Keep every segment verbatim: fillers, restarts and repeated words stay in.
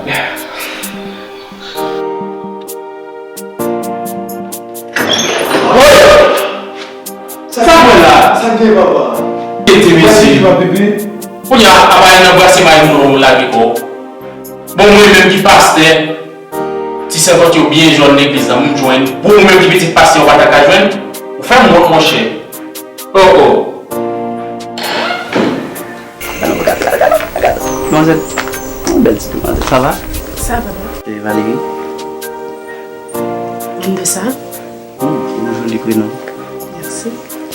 Sa k mwen la? Sa k gen, papa? Kete mesye. Kounye a, apa nan brase may moun lage kò. Bon, mwen menm ki pastè, ti sèvant yo byen jòn legliz la, m jwenn. Pou ou menm ki pitit pastè, ou pa ta ka jwenn? Ou fè m wont, monchè. Oh, oh. Gade, gade, gade, gade. Manzèl. Yon bèl ti manzèl. Sa va? Sa va, non? E Valérie? Mwen de sa? Hmm, yon joli prenon. Mèsi.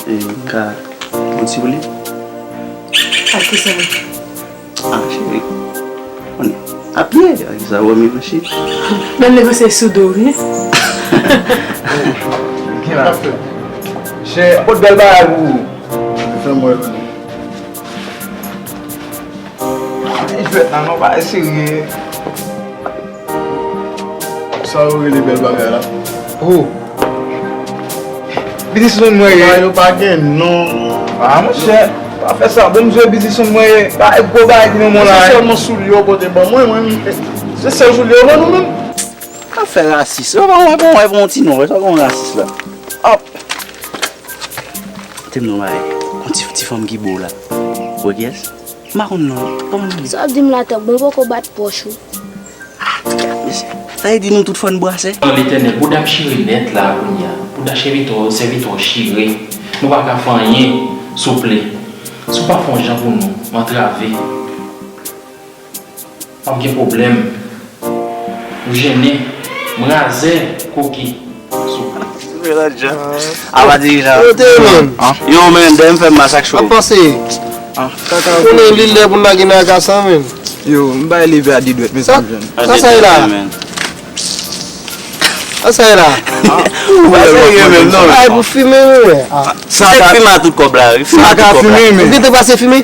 E, m ka yon ti woule? Ak ki sa? Ah, cheri. Konnen. A pye, ak sa, wè, mi mache. Menm negosye sou do, wi. Ki la? Chè, pot bèl bagay pou ou. Fè m wè, men. Li fèt la, non, pa serye. Sa yo rele bèl bagay la? Oh. Biznismann mwen ye. Bagay yo pa gen non. Ah, monchè, pa fè sa. Bon, m jwe biznismann mwen ye. Bagay gwo bagay ki nan men w la. Se sèlman soulye yo pote ban mwen, mwen. Se sèl soulye yo ban nou menm. Pa fè rasis. Yo pa wè, pa wè, pa wè, ti non, sa kon rasis la. Hop. Te m non, bay. Yon ti, ti fanm ki bo la. Wè kiyès? M pa konn non. Kòman li? Sa w ap di m la, Tank? Bon, poko bat pòch ou. Ah, mesye. Sa vle di nou tout fò n brase? Letènèl, bouda m chire nèt la kounye a. Bouda sèvitè w, sèvitè w chire. Nou pa ka fè anyen, souple. Si w pa fè yon jan pou nou, m antrave. M ap gen pwoblèm. M jennen. M razè koki. Souple. Apa dirijan. Yo, te, man. Yo, men, dèyè m fè m masak cho. Ap pase. Konnen li lè pou n lage nan kasa, men. Yo, m bay leve a de dwèt, men sa m jwenn. Sa, sa ye la? Sa, sa ye la? Ou pa serye menm, non. Ay, pou fimen, men. Sa ka fimen a tout kòb la, wi. Sa ka fimen, men. Ou gentan pase fimen?